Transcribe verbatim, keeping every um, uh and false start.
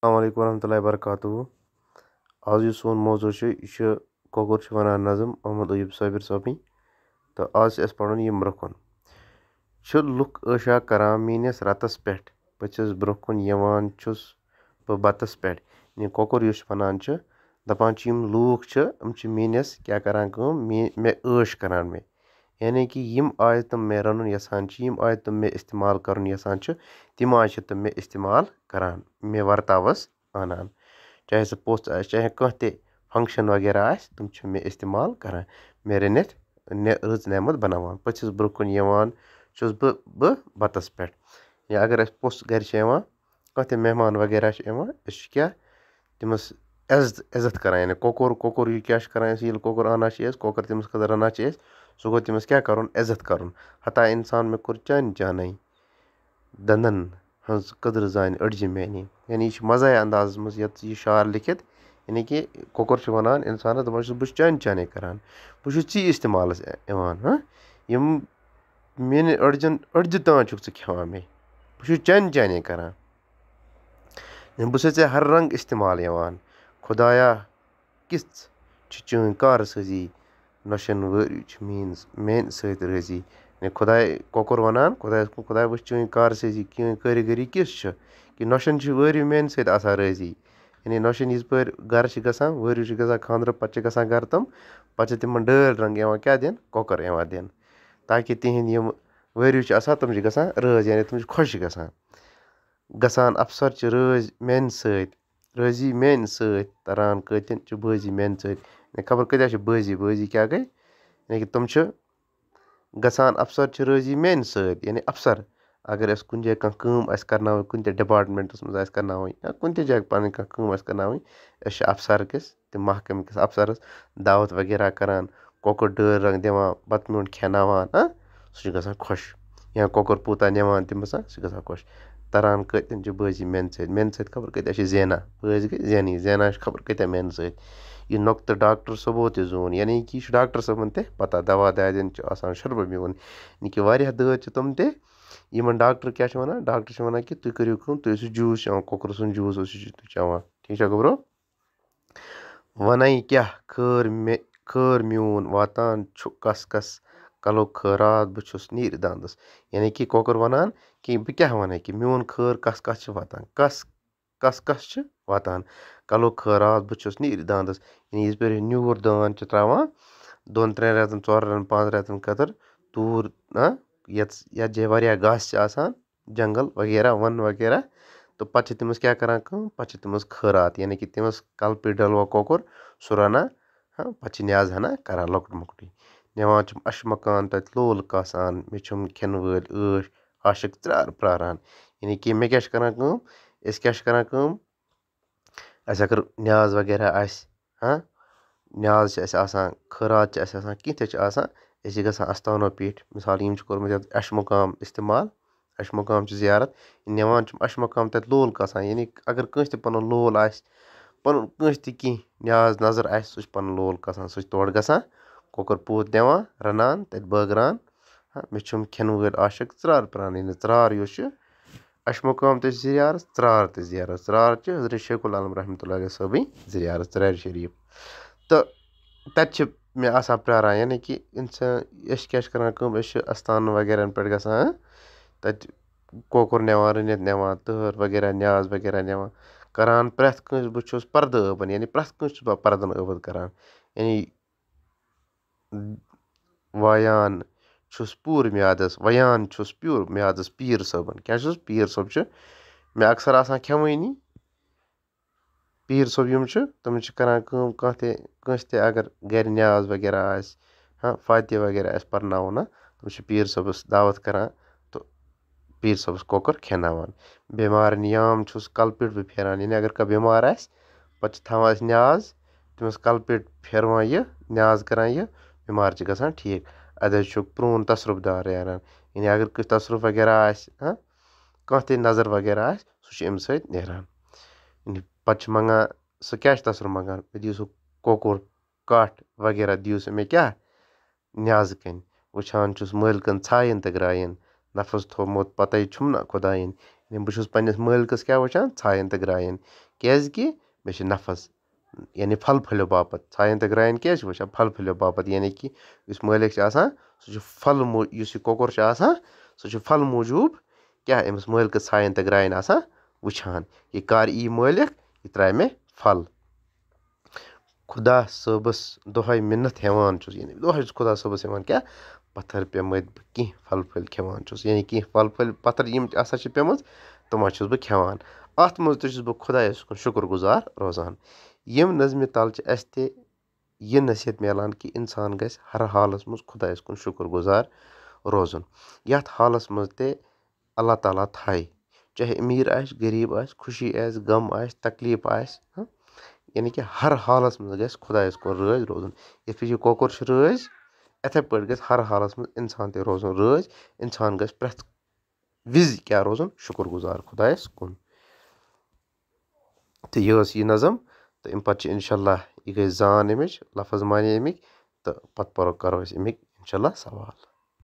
السلام علیکم ورحمۃ اللہ وبرکاتہ۔ آز یُس سون موضوع چھُ، یہِ چھُ کۄکُر چھُ وَنان نظم، محمد ایوب صابر صٲبٕنۍ۔ تہٕ آز چھُ اَسہِ پَرُن یہِ برٛونٛہہ کُن۔ چھِ لُکھ عٲشا کران میٛٲنِس رَتَس پٮ۪ٹھ، بہٕ چھُس برٛونٛہہ کُن یِوان چھُس بہٕ بَتَس پٮ۪ٹھ۔ یعنی کۄکُر یُس وَنان چھُ، دَپان چھِ یِم لوٗکھ چھِ، یِم چھِ میٛٲنِس کیٛاہ کران کٲم، مے-، مےٚ عٲش کران مےٚ۔ یعنی کہِ یِم آیہِ تِم مےٚ رَنُن یَژھان چھِ، یِم آیہِ تِم مےٚ استعمال کَرُن یَژھان چھِ، تِم آیہِ چھِ تِم مےٚ استعمال کران، مےٚ ورتاوَس اَنان۔ چاہے سُہ پوٚژھ آسہِ، چاہے کانٛہہ تہِ function وغیرہ آسہِ، تِم چھِ مےٚ استعمال کران، مےٚ رٔنِتھ، نہِ-، رٕژ نعمت بناوان۔ پٔژھِس برٛونٛہہ کُن یِوان چھُس بہٕ، بہٕ بَتَس پٮ۪ٹھ۔ یا اگر اَسہِ پوٚژھ گَرِ چھِ یِوان، کانٛہہ تہِ مہمان وغیرہ چھِ یِوان، أسۍ چھِ کیٛاہ تٔمِس عزت، عزت کران۔ یعنی کۄکُر، کۄکُر یہِ کیٛاہ چھِ کران أسۍ، ییٚلہِ کۄکُر اَنان چھِ أسۍ، کۄکُر تٔمِس خٲطرٕ رَنان چھِ أسۍ، سُہ گوٚو تٔمِس کیٛاہ کَرُن؟ عزت کَرُن۔ ہتا اِنسان مےٚ کوٚر چانہِ چانَے دَنٛدَن ہٕنٛز قدٕر زانہِ أڑجہِ میٛانہِ۔ یعنی یہِ چھِ مزاحیہ اندازَس منٛز یَتھ یہِ شعر لیٚکھِتھ، یعنی کہِ کۄکُر چھُ وَنان اِنسانَس، دَپان چھُس، "بہٕ چھُس چانہِ چانَے کران، بہٕ چھُس ژی استعمالَس یِوان، ہاں؟ یِم میٛانہِ أڑجَن، أڑجہِ تام چھُکھ ژٕ کھٮ۪وان مےٚ، بہٕ چھُس چانہِ چانَے کران۔ بہٕ چھُسَے ژےٚ ہر رنٛگ استعمال یِوان۔ خۄدایا، کِژھ چھِ چٲنۍ کارسٲزی، نۄشَن وٲرِو چھِ میٛٲنۍ، میٛانہِ سۭتۍ رٲضی۔" یعنی خۄداے، کۄکُر وَنان خۄدایَس کُن، "خۄداے، وٕچھ چٲنۍ کارسٲزی، چٲنۍ کٲریٖگٔری کِژھ چھِ، کہِ نۄشَن چھِ وٲرِو میٛانہِ سۭتۍ آسان رٲضی۔" یعنی نۄشَن یِژ پٲرۍ گَرٕ چھِ گژھان، وٲرِو چھِ گژھان خانٛدرٕ، پَتہٕ چھِ گژھان گَرٕ تِم، پَتہٕ چھِ تِمَن ڈٲلۍ رنٛگ یِوان کیٛاہ دِنہٕ؟ کۄکُر یِوان دِنہٕ، تاکہِ تِہِنٛدۍ یِم وٲرِو چھِ آسان، تِم چھِ گژھان رٲضۍ، یعنی تِم چھِ خۄش گژھان۔ گژھان اَفسَر چھِ رٲضۍ میٛانہِ سۭتۍ، رٲضی میٛانہِ سۭتۍ، تَران کٲتٮ۪ن چھِ بٲزی میٛانہِ سۭتۍ۔ یعنی خبر کۭتیٛاہ چھِ بٲزی، بٲزی کیٛاہ گٔے؟ یعنی کہِ تِم چھِ گژھان، اَفسَر چھِ رٲضی میٛانہِ سۭتۍ، یعنی اَفسَر، اگر اَسہِ کُنہِ جایہِ کانٛہہ کٲم آسہِ کَرناوٕنۍ، کُنہِ تہِ departmentَس منٛز آسہِ کَرناوٕنۍ یا کُنہِ تہِ جایہِ پَنٕنۍ کانٛہہ کٲم آسہِ کَرناوٕنۍ، أسۍ چھِ اَفسَر کِس تہٕ محکمہٕ کِس اَفسَرَس دعوت وغیرہ کَران، کۄکُر ڈٲلۍ رنٛگ دِوان، بَتہٕ میوٚنٛڈ کھٮ۪ناوان، ہاں، سُہ چھُ گژھان خۄش۔ یا کۄکُر پوٗتا نِوان تٔمِس، ہاں، سُہ چھُ گژھان خۄش۔ تَران کۭتٮ۪ن چھِ بٲزی میٛانہِ سۭتۍ، میٛانہِ سۭتۍ خبر کۭتیٛاہ چھِ زینان، بٲزۍ گٔے زینٕے، زینان چھِ خبر کۭتیٛاہ میٛانہِ سۭتۍ۔ یہِ نۄقطہٕ ڈاکٹر صٲبو تہِ زون، یعنی کہِ یہِ چھُ ڈاکٹر صٲبَن تہِ پَتہ، دَوا دادٮ۪ن چھُ آسان شربہٕ میوٗن، یعنی کہِ واریاہ دٲدۍ چھِ تِم تہِ۔ یِمَن ڈاکٹر کیٛاہ چھِ وَنان؟ ڈاکٹر چھِ وَنان کہِ تُہۍ کٔرِو کٲم، تُہۍ ٲسِو juice چٮ۪وان، کۄکُر سُنٛد juice ٲسِو تُہۍ چٮ۪وان، ٹھیٖک چھا گوٚبرو؟ وَنَے کیٛاہ خٲر مےٚ، خٲر میون واتان چھُ کَس کَس، کَلُک خٲرات بہٕ چھُس نیٖرِ داندَس۔ یعنی کہِ کۄکُر وَنان کہِ بہٕ کیٛاہ وَنَے کہِ میون خٲر کَس کَس چھِ واتان، کَس، کَس کَس چھِ واتان، کَلُک خٲرات بہٕ چھُس نیٖرِ داندَس۔ یعنی یِژ پھِرِ نیوٗر داند چھِ ترٛاوان دۄن ترٛٮ۪ن رٮ۪تَن، ژورَن رٮ۪تَن، پانٛژَن رٮ۪تَن خٲطرٕ دوٗر، ہاں، یَتھ، یَتھ جایہِ واریاہ گاسہٕ چھِ آسان، جنگل وغیرہ، وَن وغیرہ۔ تہٕ پَتہٕ چھِ تٔمِس کیٛاہ کران کٲم؟ پَتہٕ چھِ تٔمِس خٲرات، یعنی کہِ تٔمِس کَلہٕ پیٚٹھۍ ڈَلوا کۄکُر، سُہ رَنان، ہاں، پَتہٕ چھِ نیاز ہنا کران لۄکُٹ مۄکٹُے۔ نِوان چھِم اَشہِ مۄکان تَتہِ لول کاسان، مےٚ چھُم کھٮ۪نہٕ وٲلۍ عٲش عاشق ژرٛار پرٛاران۔ یعنی کہِ مےٚ کیٛاہ چھِ کران کٲم؟ أسۍ کیٛاہ چھِ کران کٲم؟ اَسہِ اگر نیاز وغیرہ آسہِ، ہاں، نیاز چھِ اَسہِ آسان، خٲرات چھِ اَسہِ آسان، کینٛہہ تہِ چھِ آسان، أسۍ چھِ گژھان اَستانو پیٖٹھۍ، مِثال، یِم چھِ کوٚرمُت یَتھ اَشہِ مُقام استعمال، اَشہِ مُقام چھِ زیارت، نِوان چھِ یِم اَشہِ مُقام تَتہِ لول کاسان، یعنی اگر کٲنٛسہِ تہِ پَنُن لول آسہِ، پَنُن کٲنٛسہِ تہِ کینٛہہ نیاز نظر آسہِ، سُہ چھُ پَنُن لول کاسان، سُہ چھُ تورٕ گژھان، کۄکُر پوٗت نِوان، رَنان، تَتہِ بٲگراوان، ہاں، مےٚ چھُم کھٮ۪نہٕ وٲلۍ عاشق ژرٛار پرٛاران، یعنی ژرٛار یُس چھُ، اَشہِ مُقام تہِ زیارت، ژرٛار تہِ زیارت۔ ژرٛار چھِ حضرت شیخ العالم رحمتہ اللہ علیہ صٲبٕنۍ زیارت، ژرٛارِ شریٖف۔ تہٕ تَتہِ چھِ مےٚ آسان پرٛاران، یعنی کہِ اِنسان، أسۍ کیٛاہ چھِ کَران کٲم، أسۍ چھِ اَستان وغیرہَن پٮ۪ٹھ گژھان، تَتہِ کۄکُر نِوان، رٔنِتھ نِوان، تٔہَر وغیرہ، نیاز وغیرہ نِوان، کَران پرٛٮ۪تھ کٲنٛسہِ، بہٕ چھُس پَردٕ ٲبَن، یعنی پرٛٮ۪تھ کٲنٛسہِ چھُس بہٕ پَردَن ٲبَن کَران۔ یعنی وایان چھُس پوٗرٕ میادَس، وَیان چھُس پیوٗرٕ میادَس پیٖر صٲبَن۔ کیٛاہ چھُس؟ پیٖر صٲب چھُ مےٚ اکثر آسان کھٮ۪وٲنی۔ پیٖر صٲب یِم چھِ، تِم چھِ کران کٲم، کانٛہہ تہِ، کٲنٛسہِ تہِ اگر گرِ نیاز وغیرہ آسہِ، ہاں، فاتحہ وغیرہ آسہِ پَرناوُن، ہاں، تِم چھِ پیٖر صٲبَس دعوت کران تہٕ پیٖر صٲبَس کۄکُر کھٮ۪ناوان۔ بٮ۪مارَن یام چھُس کَلہٕ پیٚٹھۍ بہٕ پھیران، یعنی اگر کانٛہہ بٮ۪مار آسہِ، پَتہٕ چھِ تھاوان أسۍ نیاز، تٔمِس کَلہٕ پیٚٹھۍ پھیران یہِ، نیاز کران یہِ، بٮ۪مار چھِ گژھان ٹھیٖک۔ اَدٕ حظ چھُ پرٛون تصرُف دار نیران، یعنی اگر کٲنٛسہِ تصرُف وغیرہ آسہِ، ہاں، کانٛہہ تہِ نظر وغیرہ آسہِ، سُہ چھُ اَمہِ سۭتۍ نیران۔ یعنی پَتہٕ چھِ منٛگان، سُہ کیٛاہ چھُ تصرُف منٛگان؟ مےٚ دِیِو سُہ کۄکُر، کَٹھ وغیرہ دِیِو سُہ مےٚ کیٛاہ؟ نیازٕ کَنۍ۔ وٕچھان چھُس مٲلکَن ژھایَن تہٕ گرٛایَن، نفس تھوٚومُت پَتَے چھُم نہ خۄدایَن۔ یعنی بہٕ چھُس پنٛنِس مٲلکَس کیٛاہ وٕچھان؟ ژھایَن تہٕ گرٛایَن۔ کیٛازِکہِ مےٚ چھِ نفس، یعنی پھل پھٔلیو باپتھ۔ ژھایَن تہٕ گرٛایَن کیٛازِ چھِ وٕچھان؟ پھل پھٔلیو باپتھ، یعنی کہِ یُس مٲلِک چھُ آسان، سُہ چھُ پھل مو-، یُس یہِ کۄکُر چھُ آسان، سُہ چھُ پھل موٗجوٗب کیٛاہ أمِس مٲلکَس ژھایَن تہٕ گرٛایَن آسان وٕچھان، یہِ کر یی مٲلِک، یہِ ترٛایہِ مےٚ پھل۔ خۄدا صٲبَس دۄہَے مِنت ہٮ۪وان چھُس، یعنی دۄہَے چھُس خۄدا صٲبَس ہٮ۪وان کیٛاہ؟ پَتھَر پیٚمٕتۍ بہٕ کینٛہہ پھل پھٔلۍ کھٮ۪وان چھُس، یعنی کینٛہہ پھل پھٔلۍ پَتھَر یِم تہِ آسان چھِ پیٚمٕژ، تِم حظ چھُس بہٕ کھٮ۪وان۔ اَتھ منٛز تہِ چھُس بہٕ خۄدایَس کُن شُکُر گُزار روزان۔ یِم نظمہِ تَل چھِ اَسہِ تہِ یہِ نصیحت میلان کہِ اِنسان گژھِ ہر حالَس منٛز خۄدایَس کُن شُکُر گُزار روزُن۔ یَتھ حالَس منٛز تہِ اللہ تعالیٰ تھایہِ، چاہے أمیٖر آسہِ، غریٖب آسہِ، خوشی آسہِ، غم آسہِ، تکلیٖف آسہِ، ہاں؟ یعنی کہِ ہر حالَس منٛز گژھِ خۄدایَس کُن رٲضۍ روزُن۔ یِتھ پٲٹھۍ یہِ کۄکُر چھُ رٲضۍ، یِتھَے پٲٹھۍ گژھِ ہر حالَس منٛز اِنسان تہِ روزُن رٲضۍ۔ اِنسان گژھِ پرٛٮ۪تھ وِزِ کیٛاہ روزُن؟ شُکُر گُزار خۄدایَس کُن۔ تہٕ یہِ ٲس یہِ نظم، تہٕ اَمہِ پَتہٕ چھِ اِنشاء اللہ، یہِ گٔے زان اَمِچ، لفظ معنی اَمِکۍ، تہٕ پَتہٕ پَرو، کَرو أسۍ اَمِکۍ اِنشاء اللہ سوال۔